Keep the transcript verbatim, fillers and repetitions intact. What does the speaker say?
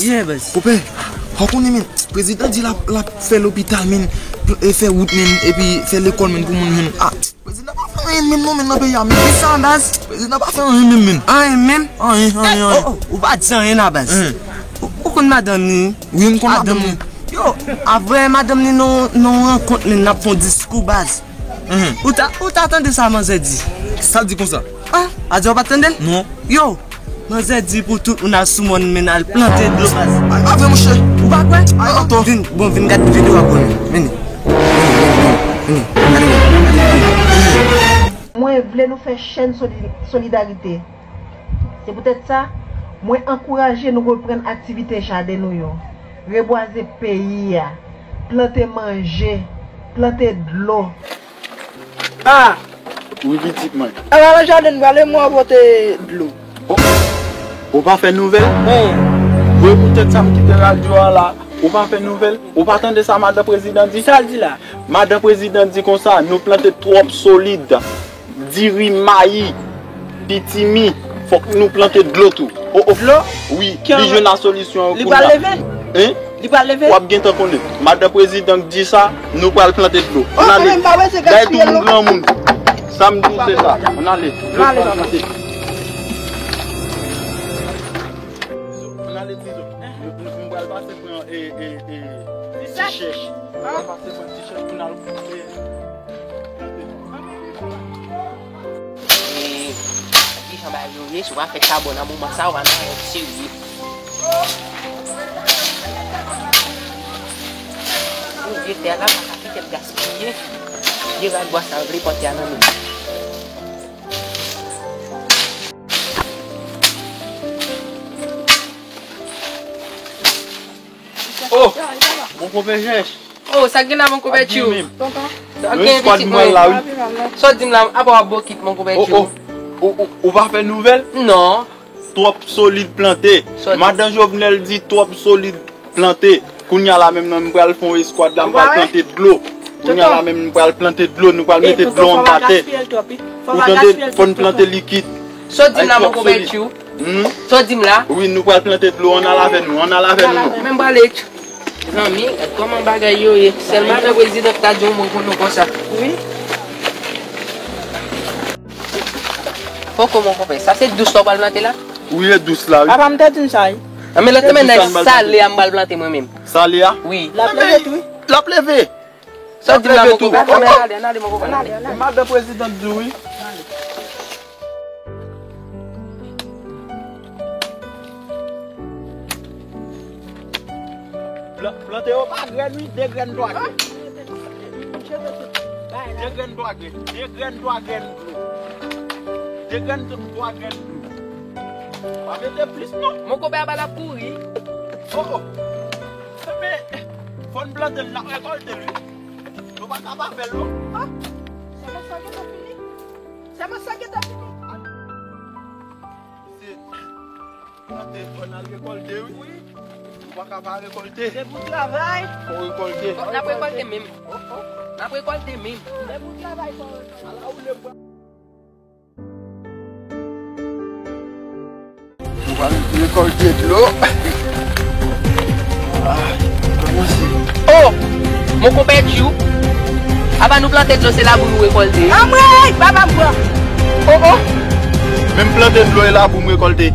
Yeah, baz. Konpè, fò konnen, men, prezidan di l ap, l ap fè lopital, men, pl- e fè wout, men, epi fè lekòl, men, pou moun, men. Ah, prezidan pa fè anyen, men, non, men, nan peyi a, men. Kisa, baz? Prezidan pa fè anyen, men, men. Anyen, men? Anyen, anyen, anyen. Oh, oh, ou pa di anyen la, baz. Ou, ou konn madanm ni? Wi, m konn madanm ni. Yo, avè madanm ni nan, nan yon rankont, men, n ap fè yon diskou, baz. Ou ta, ou ta tande sa manzè di? Sa l di konsa? Ah, a di w pa tande l? Non. Yo, manzè di pou tout moun al sou mòn, men al plante dlo, baz. Ay, pa vre, monchè. Ou pa kwè? Ay, atò. Vin, bon, vin gade videyo a pou nou. Vini. Vini, vini, vini, vini. Gade, gade, gade. Mwen vle nou fè chèn soli- solidarite. Se poutèt sa, mwen ankouraje nou reprann aktivite jaden nou yo, rebwaze peyi a, plante manje, plante dlo. Ah! Wi, pitit mwen. Ala nan jaden m prale, mwen pote dlo. Oh, ou pa fè nouvèl? Wi, poutèt sa m kite radyo a la. Ou pa fè nouvèl? Ou pa tande sa madan prezidan di? Sa l di la? Madan prezidan di konsa, nou plante twòp solid. Diri, mayi, pitimi, fòk nou plante dlo tou. Oh, oh. Dlo? Wi, li jwenn a solisyon yo kounye a. Li pral leve? Hein? Li pral leve? W ap gentan konnen. Madan prezidan k di sa, nou pral plante dlo. Ann ale. Bay dlo pou granmoun. Sa m di w se sa. Ann ale. Ann ale, papa. Ann ale, Tizo. M pral pase pran, e, e, e, ti chèch. M pral pase pran ti chèch pou n al, e, Ki jan bagay yo ye, si w pa fè chabon nan moman sa, w pa nan yon serye. Pou vye tè la, pa ka kite l gaspiye. Vye rad bwa sa, vle pòte a nan men. Oh! Bon konpè Jèch. Oh, sa gen la, mon konpè Tchou? Tonton. Sa gen pitit mwen la, wi. Sa w di m la, apa w ap bokit, mon konpè Tchou? Oh, oh. Ou, ou, ou pa fè nouvèl? Non. Twòp solid plante. Madan Jovenel di twòp solid plante. Kounye a la menm nan, m pral fè yon eskwad la, m pral plante dlo. Kounye a la menm, m pral plante dlo, nou pral mete dlo anba tè. Ou tande, fò n plante likid. Sa w di m la, mon konpè Tchou? Hmm? Sa w di m la? Wi, nou pral plante dlo, ann al avè nou, ann al avè nou. Men m prale. Zanmi, gad kòman bagay yo ye. Sèl madan prezidan ki ta di yon mo pou nou konsa. Wi. Poko, mon konpè. Sa se dous la w pral plante la? Wi, e dous la, wi. Papa, m te di n sa, wi. Nan men lòt semèn nan, e sale a m pral plante mwen menm. Sale a? Wi. L ap leve tou, wi. L ap leve. Sa w di m la, mon konpè? Ann ale, ann ale, mon konpè, ann ale. Madan prezidan di wi. Pla-, plante yo pa grenn, wi, de grenn, twa grenn. De grenn, twa grenn, de grenn, twa grenn dlo. De grenn, twa grenn dlo. Pa mete plis, non. Mon konpè a pa l ap kouri. Oh, oh. Men, fò n plante l, n ap rekòlte l, wi. Nou pa ka pa fè l, non. Ah, sèman sa gentan fini. Sèman sa gentan fini. Se plante, fò n al rekòlte, wi. Wi. Ou pa ka pa rekòlte. Se pou travay. Fò rekòlte. N ap rekòlte menm. Oh, oh. N ap rekòlte menm. Se pou travay, fò rekòlte. Ala ou le bwa. Nou pral rekòlte dlo. Ah, kòmanse. Oh! Mon konpè Tchou. Apa nou plante dlo, se labou nou rekòlte. Anmwey, papa m pran. Oh, oh! Menm plante dlo, e labou m rekòlte.